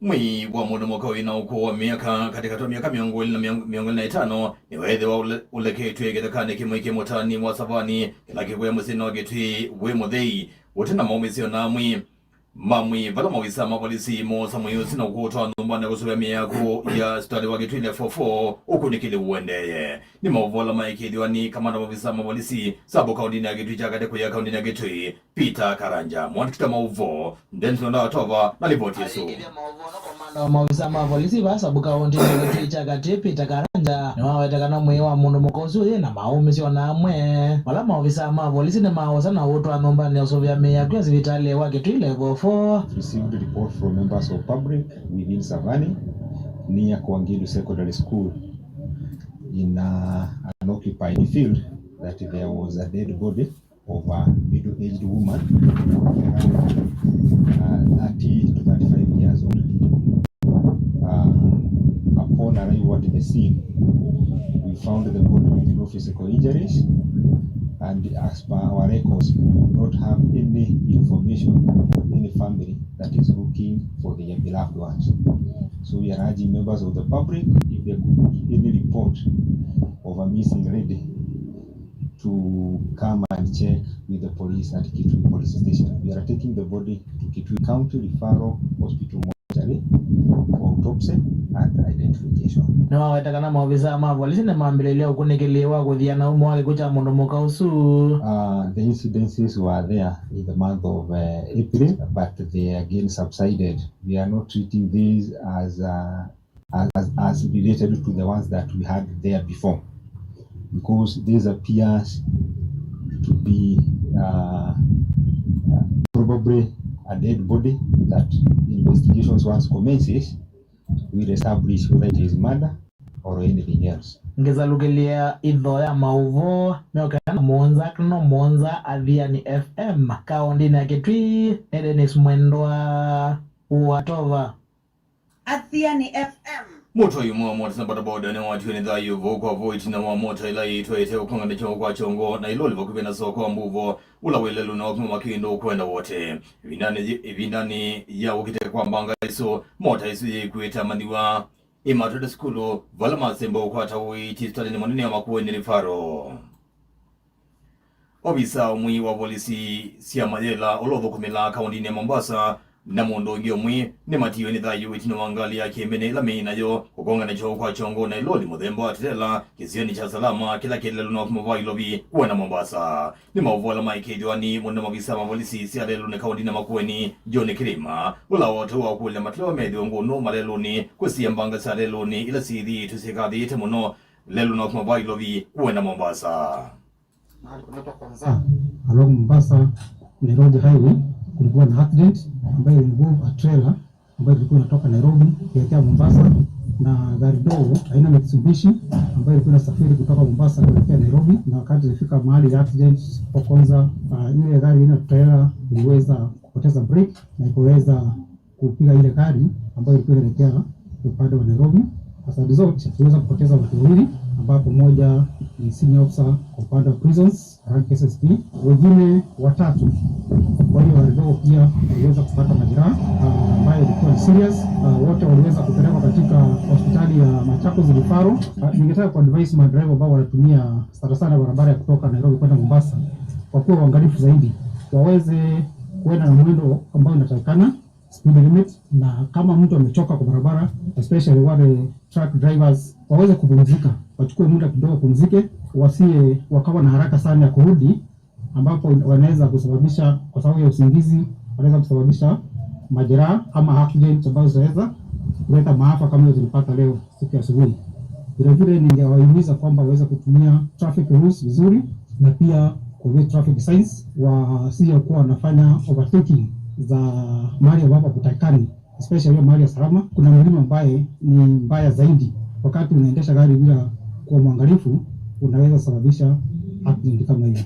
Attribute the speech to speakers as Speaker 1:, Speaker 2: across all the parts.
Speaker 1: Mwii wa mundu muka wina ukuu wa miaka katikati wa miaka 25 niwethiwa uleketwe kithekani kimwe ki mutani wa Savani kila kikuya musyini wa Kitui wi muthei utena maumisio na amwi mamwi vala mawisa ma polisi mosa mwii usu na kutwa nyumbani kusuvia miaku ya sitali wa Kitui level 4 ukunikili uendeye ni mauvola maikithiwa ni kamanda mavisa ma polisi sabu kaundini ya Kitui cha kati kuya kaundini ya Kitui Peter Karanja mwandikita mauvo Ndenson Atova na ripoti isu.
Speaker 2: Wa maofisa ma polisi va sabu kaunti ya Kitui cha kati Peter Karanja niwawetekana mwii wa mundu muka usu yina maumisio na amwe vala maofisa ma polisi ni maosa na utwa nyumbani ya usuvia mii yaku ya sivitali wa Kitui level 4.
Speaker 3: Received report from members of public within Savani near Kwangilu Secondary School in an occupied field that there was a dead body of a middle-aged woman around 30 to 35 years old. Upon arrival at the scene, we found the body with no physical injuries, and as per our records, we do not have any information of any family that is looking for their beloved ones. So we are urging members of the public, if there could be any report of a missing lady, to come and check with the police at Kitui Police Station. We are taking the body to Kitui County Referral Hospital mortuary for autopsy and identification.
Speaker 2: Niwawetekana maofisa ma polisi nimambililia ukunikili wa kuthia umo wa gikuo cha mundu muka usu.
Speaker 3: The incidences were there in the month of April, but they again subsided. We are not treating these as related to the ones that we had there before, because this appears to be probably a dead body that investigations once commences will establish whether it is murder or anything else.
Speaker 2: Ngizalukilia itho ya mauvo meokana Monza kino Monza Athiani FM kaunti ya Kitui ni Dennis Mwendwa wa
Speaker 4: Athiani FM.
Speaker 1: Moto yumwe wa mota na bodaboda ni watu ni thayu voko vo itina wa mota ila itwaite ukongana chongo kwa chongo na iloli vakuve na soko wa mbuvo ula welelu na wakuma makindo kwenda wote ivindani ya ukiteka kwa mbanga iso mota isu yikuita maniwa imatwete skulu vala masembo ukwata uiti stalini manene ya makuweni rifaro. Obisa umwi wa polisi sia mayela olothukumila kaunti ya Mombasa na mundu ungi umwi ni matiwe ni thayu itina wa ngali ya kimbene ila mei nayo kukongana choo kwa chongo na iloli muthemba wa trela kisioni cha salama kila kelelo na kuma Ilovi kuenda Mombasa ni mauvola maikithwa ni mundu mavisa ma polisi sia lelu ni kaunti na Makueni John Kirima ula wote wa kule matlewa methiwa ngunu maleluni kusia mbanga sia leluni ila sithi tusikathite muno lelu na kuma Ilovi kuenda Mombasa.
Speaker 5: Mahali kunaitwa Kwanza along Mombasa Nairobi Highway kulikuwa na accident ambayo involve a trailer ambayo ilikuwa inatoka Nairobi kuelekea Mombasa na gari dogo aina Mitsubishi ambayo ilikuwa inasafiri kutoka Mombasa kuelekea Nairobi, na wakati ilifika mahali ya accident kwa kwanza, ile gari ina trailer iliweza kupoteza brake na ikaweza kupiga ile gari ambayo ilikuwa inaelekea upande wa Nairobi. As a result, tuliweza kupoteza watu wawili ambapo mmoja ni senior officer kwa upande wa prisons rank SSP, wengine watatu kwa hiyo wadogo pia waliweza kupata majeraha ambayo ilikuwa ni serious. Wote waliweza kupelekwa katika hospitali ya Machakos Referral. Ningetaka ku advise madriver ambao wanatumia sana sana barabara ya kutoka Nairobi kwenda Mombasa kwa kuwa uangalifu zaidi, waweze kuenda na mwendo ambao unatakikana, speed limit, na kama mtu amechoka kwa barabara, especially wale truck drivers waweze kupumzika, wachukue muda kidogo kupumzike, wasiye wakawa na haraka sana ya kurudi, ambapo wanaweza kusababisha, kwa sababu ya usingizi, wanaweza kusababisha majeraha ama accident ambazo zinaweza kuleta maafa kama hizo zilipata leo siku ya asubuhi. Vilevile ningewahimiza kwamba waweze kutumia traffic rules vizuri na pia ku traffic signs, wasije kuwa wanafanya overtaking za mahali ambapo hakutakikani, especially mahali ya salama. Kuna mlima ambaye ni mbaya zaidi, wakati unaendesha gari bila kuwa mwangalifu, unaweza sababisha accident kama hiyo.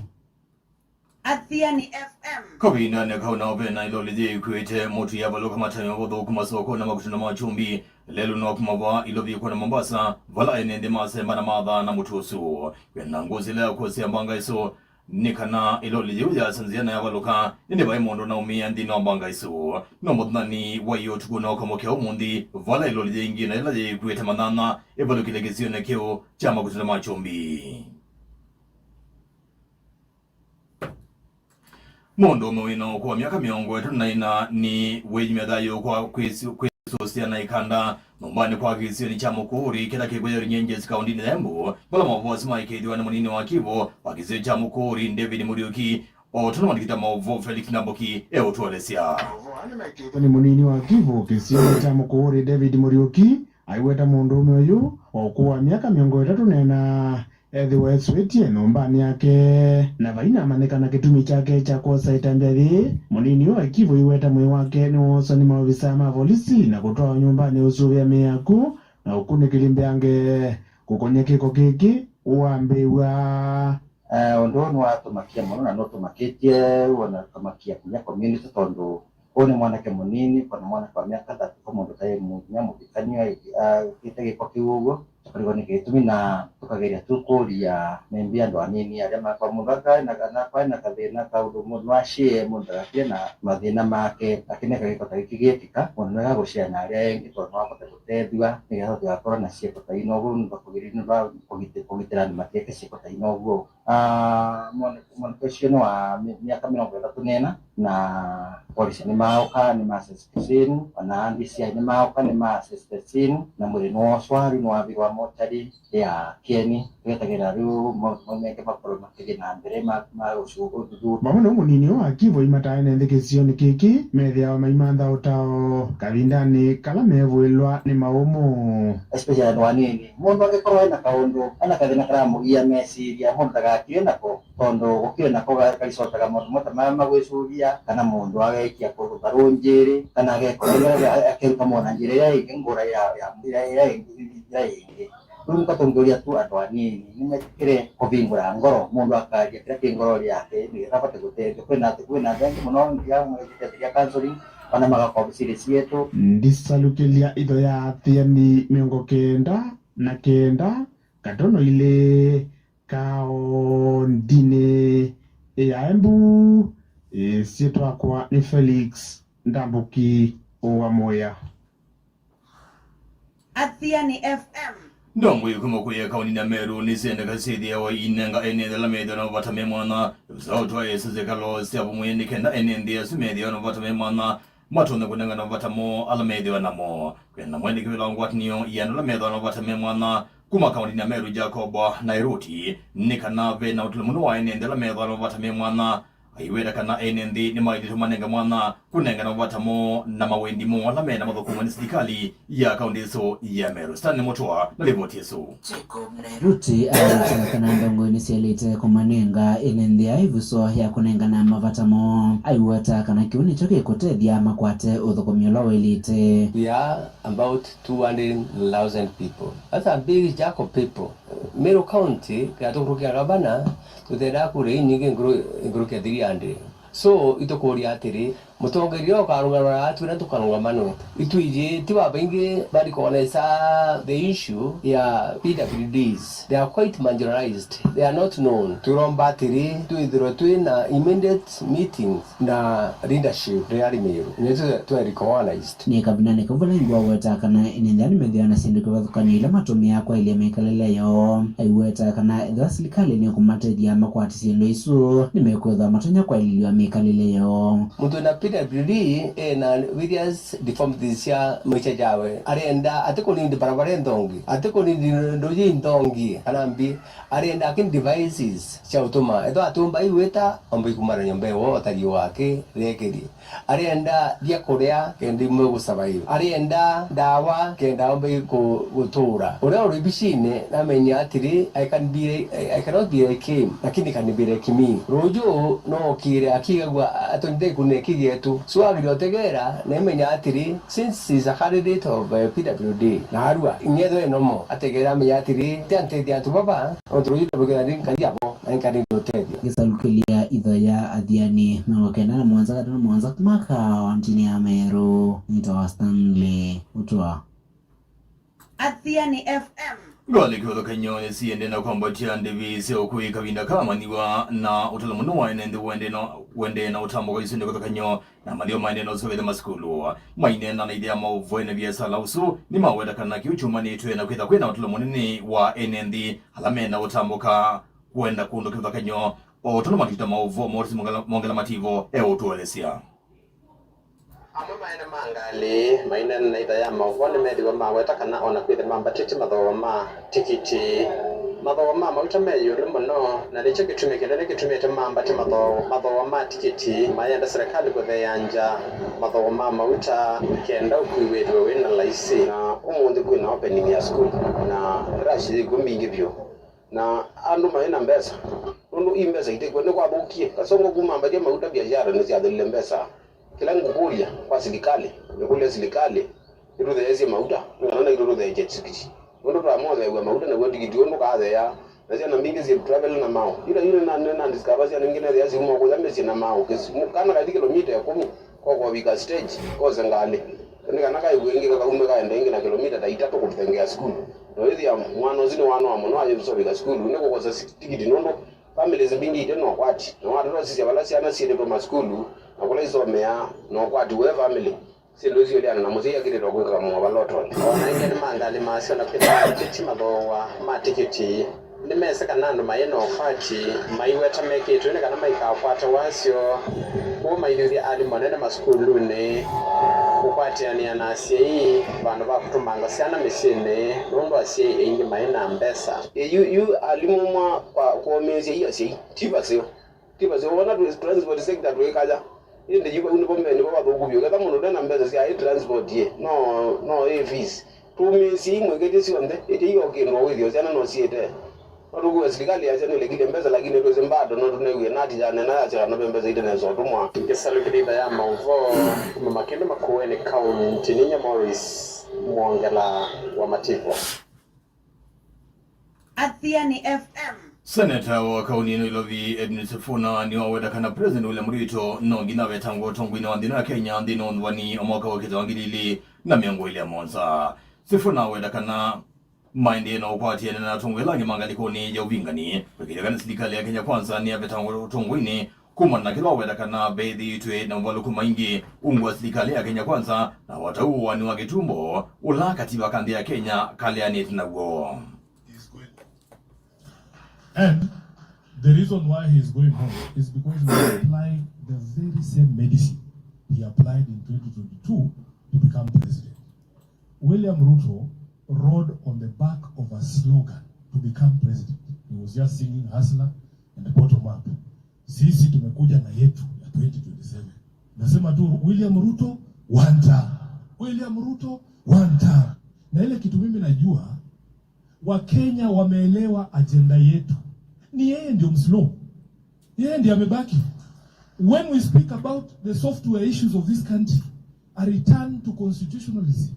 Speaker 4: Athiani FM.
Speaker 1: Kavinane kauna vena iloli jikwite mutu yavaloka matanya vothoku masoko na makutu na machumbi lelo no kumava ilovi kwa na Mombasa vala enende masemba na madha na mutusu kwena ngozi leo kosi ambanga iso. Ni kana iloli yiu yasanzia na yavaluka indi vai mundu naumia nthini wa mbanga isu no muthani wa iyo utuku na ukamukia umuthi vala iloli yingi na ila yikuite manana ivalukile kisione kiu cha makutano ma chumbi. Mundu umwe wina kwa miaka 34 ni wejimya thayu kwa kwisusia na ikanda nyumbani kwa kisioni cha Mukuri kila kikuya Runyenjes kaunti ya Embu vala mavosi maikithiwa ni munini wa kivu wa kisio cha Mukuri David Muriuki otuna mandikita mauvo Felix Ndambuki eutuelesya.
Speaker 6: Ni munini wa kivu kisio cha Mukuri David Muriuki aiweta mundu ume uyu wa ukuu wa miaka 34 ethiwa eswitie nyumbani yake na vaina amanikana kitumi chake cha kwosa itambya thi. Munini wa kivu iweta mwii wake ni wooswa ni maofisa ma polisi na kutwawa nyumbani usuvia mii yaku na ukunikili mbeange kukonya kiko kiki uambiwa.
Speaker 7: Undu ni watumakia muno na nutumakitie wona tumakia kinya community tondu uyu ni mwanake munini kana mwanake wa miaka 30 mundu tai nginya muthikania ite giko kiu uguo tukarigwo ni gitumi na tukageria tu kuria maybe andu anini aria makwa mundu akaena kathina kaundu mundu acie mundu ndagakie na mathina make akineka giko ta giki gietika mundu nĩwega gũshare na aria engi tondu no ahote gũteithua nigetha tutigakorwo na ciĩko ta ino ũguo nĩ kũgitĩra andũ matieke ciĩko ta ino ũguo. Mwanake ũcio nĩ wa miaka 34 na polisi nĩ maũka nĩ ma assess the scene ona DCI nĩ maũka nĩ ma assess the scene na mwĩrĩ nĩ wocwa rĩu nĩ wambirwo mochari ya Kieni twetagĩrĩra rĩu maũndũ mengĩ makorwo makĩthiĩ na mbere ma gũthuthuria.
Speaker 6: Vamwe na munini wa kivu imataene nthi kisioni kiki methiawa maimantha utao kavindani kala mevwilwa ni maumu.
Speaker 7: Especially andu anini mundu angikorwo ena kaundu ena kathina karamugia meciria mundu ndagakire nako tondu gukire nako garicotaga maundu mota maya magwicuria kana mundu agaikia kundu ta runjiri kana agekora akeruta mwana njira ĩrĩa ĩngĩ ngũra ya ĩrĩa ĩngĩ riu nikatongoria tu andu anini nimetikire kuvingura ngoro mundu akaria kira ki ngoro yake nigetha abote guteithio kwina andu aingi muno nginya counseling ona magakorwo ciiri cietu.
Speaker 6: Ndisalukilia itho ya athiani 99.2 kaondini ya Embu sietwakwa ni Felix Ndambuki wa Moya.
Speaker 4: Athiani FM.
Speaker 1: Ndongo yikuma kuya kaunti na Meru nisendeka sithiawa inenga ene la methio na vata me mwana usautwa esezekalo sya vumwe kenda ene nthi asu methio na vata me mwana matonye kunenga na vata mo ala methio namo kwena mwene kiwila ngwatinio yanu la methio na vata me mwana kuma kaunti na Meru Jacob Nairobi ni kana ve na utule muno wa ene nthi ala methio na vata me mwana aiwera kana ene nthi ni maithitwo manenga mwana kunenga na vata mo na mawendi mo ala mena mathukuma ni serikali ya kaunti isu ya Meru. Stanley Mutua na ripoti isu.
Speaker 8: Jacob Nairuti aiweta ndongo inisialite kumanenga ene nthi ya ivuso ya kunengana mavata mo aiweta kana kiu nicho gikutethia makwate uthukumi ula wailite.
Speaker 9: We are about 200,000 people. That's a big jack of people. Meru County gatukurukia gavana tutenda kure inyingi ngurukia 300. So itukuria atiri mutongoria ukarugama atwira tukarugama ituije ti wa baingi barikonesa the issue ya PWDs. They are quite marginalized, they are not known. Turomba atiri twithirwe twina immediate meetings na leadership ya Meru nyetu twa recognized.
Speaker 8: Ni kabinani kavula ingwa weta kana inenthani methia na sindu kivathukanio ila matumia kwa ile mikalile yoo aiweta kana ethwa serikali ni kumatethia makwati sindu isu nimekwithwa matonya kwa ililwa mikalile yoo.
Speaker 9: Mundu na PWD ena various deformities cia maisha jawe arenda atikunindi barabara nthongi atikunindi nduji nthongi kana mbi arenda akin devices cia utuma ethwa atumba iwita omba ikumara nyomba iwo otari wake rekeri arenda bia kuria kenda imwe gusurvive arenda ndawa kenda omba gutura uria uri bicine namenya atiri I cannot be like him lakini can be like me ruju no kire akigagua atonde kuneki yetu so agire otegera nemenya atiri since is a candidate of PWD na arua ingetho enomo ategera menya atiri tianteithia antu baba onturuju bugera nkari abo na nkari gutethia.
Speaker 8: Gisalukilia itho ya athiani 97.7 kuma kaunti ya Meru nitawa Stanley Mutua.
Speaker 4: Athiani FM.
Speaker 1: Ngalikuthukanyo siende na kwambatia ndivi sya kavinda kamaniwa na utalo muno waene nthi wende na utambo kwa isinde kuthukanyo na malio maende na usovele masukulu maine na naithia mauvwene biasala usu ni maweta kana kiuchuma nitwe na kwitha kwina utalo munene wa ene nthi ala mena utamboka kuenda kundu kithukanyo o tono matita mauvo Morris Mongela Mativo eutuelesya.
Speaker 10: Amwe maene mangali maine na itha ya mauvo ni methiwa maweta kana ona kwitha mambatite mathogo ma tikiti mathogo ma mauta me yulu muno na nicho gitumi kinene gitumite mambate mathogo ma tikiti mayenda serikali kutheyanja mathogo ma mauta kenda ukui withwe wina laisi na umuthi kwina opening ya school na rush iko mingi vyo na andu maina mbesa nundu i mbesa itekwe ni kwathukie kasongo kuma ambatie mauta biashara ni ciathelile mbesa kila ngukulia kwa serikali nikulia serikali irutheesie mauta ngana irutheeche tikiti nundu twamotheewa mauta naguo tikiti undu kathea na ciana mbingi ci travel na mao ila ile na na discover ciana ingi nethia ciuma kuya mĩciĩ na mao kana kathi kilomita 10 kokwavika stage kose ngali ni kana kaigua ingi kakaume kaenda ingi na kilomita ta 3 kuthengea skulu no ithia mwana ucio ni wanoa muno agĩcovika skulu ni kukosa tikiti nundu families mbingi ite no kwati na watoto sisi vala ciana ciĩtĩtwo maskulu na kula isomea no kwati we family sindu icio liana na mucii akĩrĩtwo gwĩka mwa balotoni ona ingi ni mangali macio na kwitha tikiti mathowa ma tikiti ni mese kana andu maina ukwati maiweta mekitwe ni kana maikakwata wacio kuo maithuthia alimu anene masukulu-ini kukwatiania na aciai vandu va kutumanga ciana miciini nundu aciai aingi maina mbesa.
Speaker 9: Yu alimu mwa kuomesia iyo aciai ti vaseo ti vaseo wona transport sector twikaja indi yuko unipo mbene kwa bathuku byo ketha mundu ndena mbesa cia transport ye no no fees tumisi imwe cionthe ite iyo kindu withio ciana no ciite no serikali ya channel ile mbesa lakini twese mbado no tunewie nati jana na ya no mbesa ite nezo tumwa
Speaker 10: Ngisalukilitha ya mauvo kuma Makindu Makueni County ninya Morris Mwongela wa Mativo.
Speaker 4: Athiani FM.
Speaker 1: Seneta wa kaunti ino Ilovi Edwin Sifuna ni waweta kana President William Ruto no ngina wetango utongwini wa nthino ya Kenya nthino nthwani omwaka wa kitha wa 2027. Sifuna weta kana maende na ukwati na tongwelange mangalikoni ya uvingani kwikira kana serikali ya Kenya Kwanza ni yavetango utongwini kuma na kila weta kana bethi itwe na mvaluku maingi ungwa serikali ya Kenya Kwanza na watauwa ni wa gitumbo ula katiba kandi ya Kenya kaleani tunaguo.
Speaker 11: And the reason why he's going home is because we are applying the very same medicine he applied in 2022 to become president. William Ruto rode on the back of a slogan to become president. He was just singing hustler and the bottom up. Sisi tumekuja na yetu ya 2027. Nasema tu William Ruto one term. William Ruto one term. Na ile kitu mimi najua Wakenya wameelewa agenda yetu. Ni yeye ndio mslow. Yeye ndiye amebaki. When we speak about the software issues of this country, a return to constitutionalism,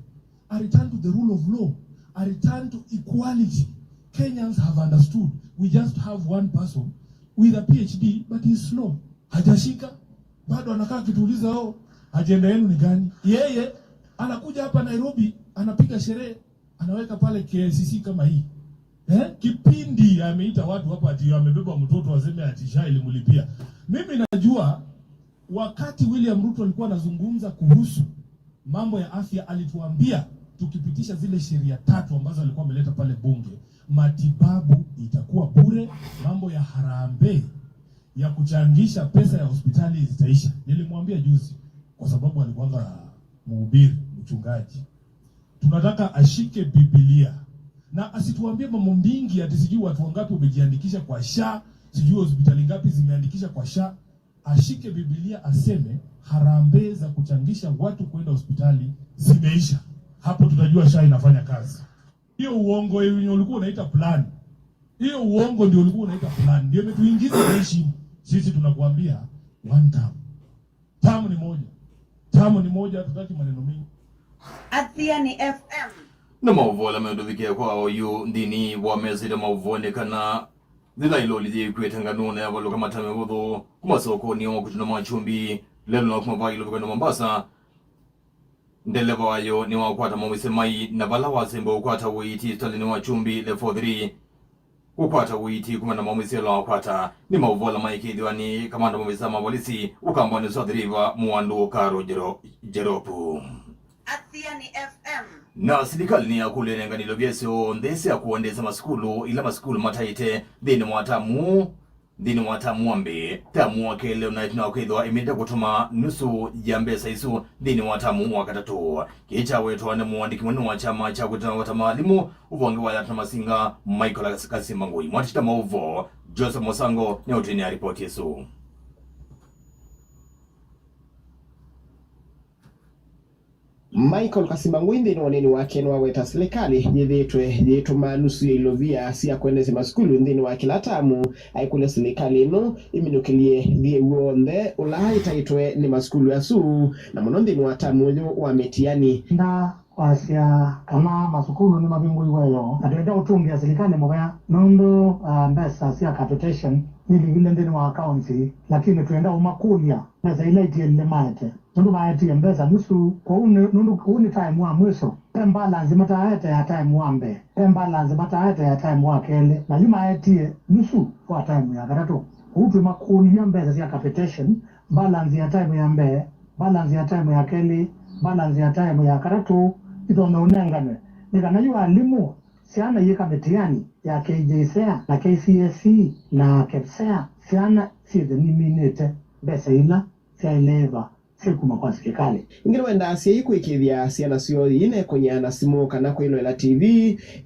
Speaker 11: a return to the rule of law, a return to equality. Kenyans have understood. We just have one person with a PhD, but he's slow. Hajashika, bado anakaa kituuliza, oh, agenda yenu ni gani? Yeye anakuja hapa Nairobi, anapiga sherehe, anaweka pale KICC kama hii. Kipindi ameita watu hapa ati amebeba mtoto aseme ati SHA ilimlipia. Mimi najua wakati William Ruto alikuwa anazungumza kuhusu mambo ya afya alituambia tukipitisha zile sheria 3 ambazo alikuwa ameleta pale bunge, matibabu itakuwa bure, mambo ya harambee ya kuchangisha pesa ya hospitali zitaisha. Nilimwambia juzi kwa sababu alikuwa mhubiri, mchungaji. Tunataka ashike Biblia na asituambie mambo mingi ati sijui watu wangapi wamejiandikisha kwa SHA, sijui hospitali ngapi zimeandikisha kwa SHA. Ashike Biblia aseme harambee za kuchangisha watu kwenda hospitali zimeisha. Hapo tutajua SHA inafanya kazi. Hiyo uongo yenye ulikuwa unaita plan, hiyo uongo ndio ulikuwa unaita plan, ndio imetuingiza heshima. Sisi tunakuambia one term. Term ni moja. Term ni moja, hatutaki maneno mengi.
Speaker 4: Athiani FM.
Speaker 1: Na mauvola meuduthikia kwa oyu ndini wa mezira mauvonekana thila iloli jikwetanga ya valuka matame vuthu kumasokoni o kutuna machumbi lelo na kumavailo vikano Mombasa. Ndeleva wayo ni wakwata mawise mai na vala wasemba ukwata witi stalini wa chumbi le 43 ukwata witi kumana mawise la wakwata ni mauvola maikidhiwa ni kamanda mawisa mapolisi ukambani South River muwandu karo jeropu.
Speaker 4: Athiani FM.
Speaker 1: Na serikali ni yakulenenga nilo byesyo ndesi yakuondesa masukulu ila masukulu mataite dhini mwatamu wambe tamu wakele unaitina wakwithwa iminde kutuma nusu ya mbesa isu dhini watamu wakatatu kicha wetwa ni muandiki mwene wa chama cha kutana maalimu uvonge wa yatna masinga Michael Kasimangui mwatita mauvo Joseph Mosango ni utini ya ripoti yesu.
Speaker 12: Michael Kasimangui nthini wanini wake niwaweta serikali yithitwe yituma nusu ya ilovia sia kuendesya masukulu nthini wa kila tamu aikule serikali ino iminukilie thie wonthe ula itaitwe ni masukulu asu na muno nthini wa tamu uyu wa mitiani
Speaker 5: nda kwasya kana masukulu ni mabingu iweyo na twenda utungia serikali mubaya nundu mbesa sia capitation nilivile nthini wa accounts lakini twenda umakulia mbesa ila itielile maete nundu maetie mbesa nusu kwa nundu uni time wa mwiso pembalance mataete ya time wa mbe pembalance mataete ya time wa kele na yuma etie nusu kwa time ya katatu utu makulia mbesa sia capitation balance ya time ya mbe balance ya time ya kele balance ya time ya katatu ithome unengane nikana yu alimu siana yika mitiani ya KJSEA na KCSE na KEPSEA siana sithe niminite mbesa ila syaileva sikuma kwa serikali
Speaker 12: ingine wenda siai kwikithia siana sio ine kunyana simu kana kwilwela TV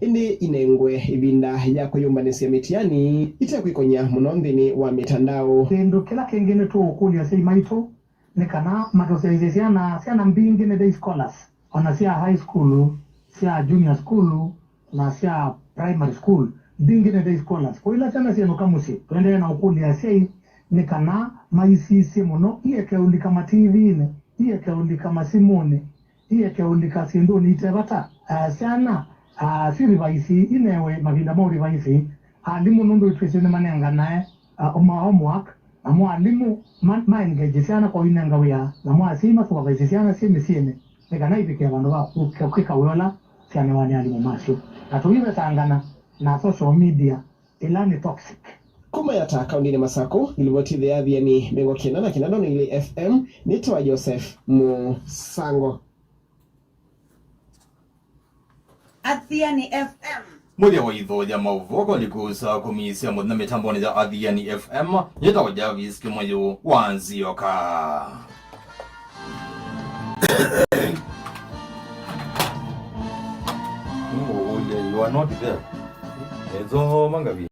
Speaker 12: indi inengwe ibinda ya kuyumbanisya mitiani itekwikonya muno nthini wa mitandao
Speaker 5: kindu kila kingine tu ukulia sei maitu nikana matoseize siana mbingi ni day scholars ona sia high school sia junior school na sia primary school mbingi ni day scholars kwa ila siana siano kamusi tuendelee na ukulia sei nikana maisisi muno iyekeulika ma TV ne iyekeulika masimuni iyekeulika sinduni itebata siana sirivaisi inewe mavinda ma urivaisi alimu nundu itwisi ni manenga nae ma homework na mwalimu maengage siana kwa inenga wia na mwasima supervise siana siene nikana ipikia bandu ba kwika wiola siana wani alimu masio na tuive sangana na social media ila ni toxic.
Speaker 12: Kuma ya kaunti ni Masako ilivyotithi Athiani miongo kenda na kenda ile FM nitwa Joseph Musango.
Speaker 4: Athiani FM.
Speaker 1: Muthia wa itho ya mauvoko likusa kumisia muthina mitamboni ya Athiani FM yetagwo Jarvis Kimuyu wa Nzioka. You are not there. Ezo mangavi.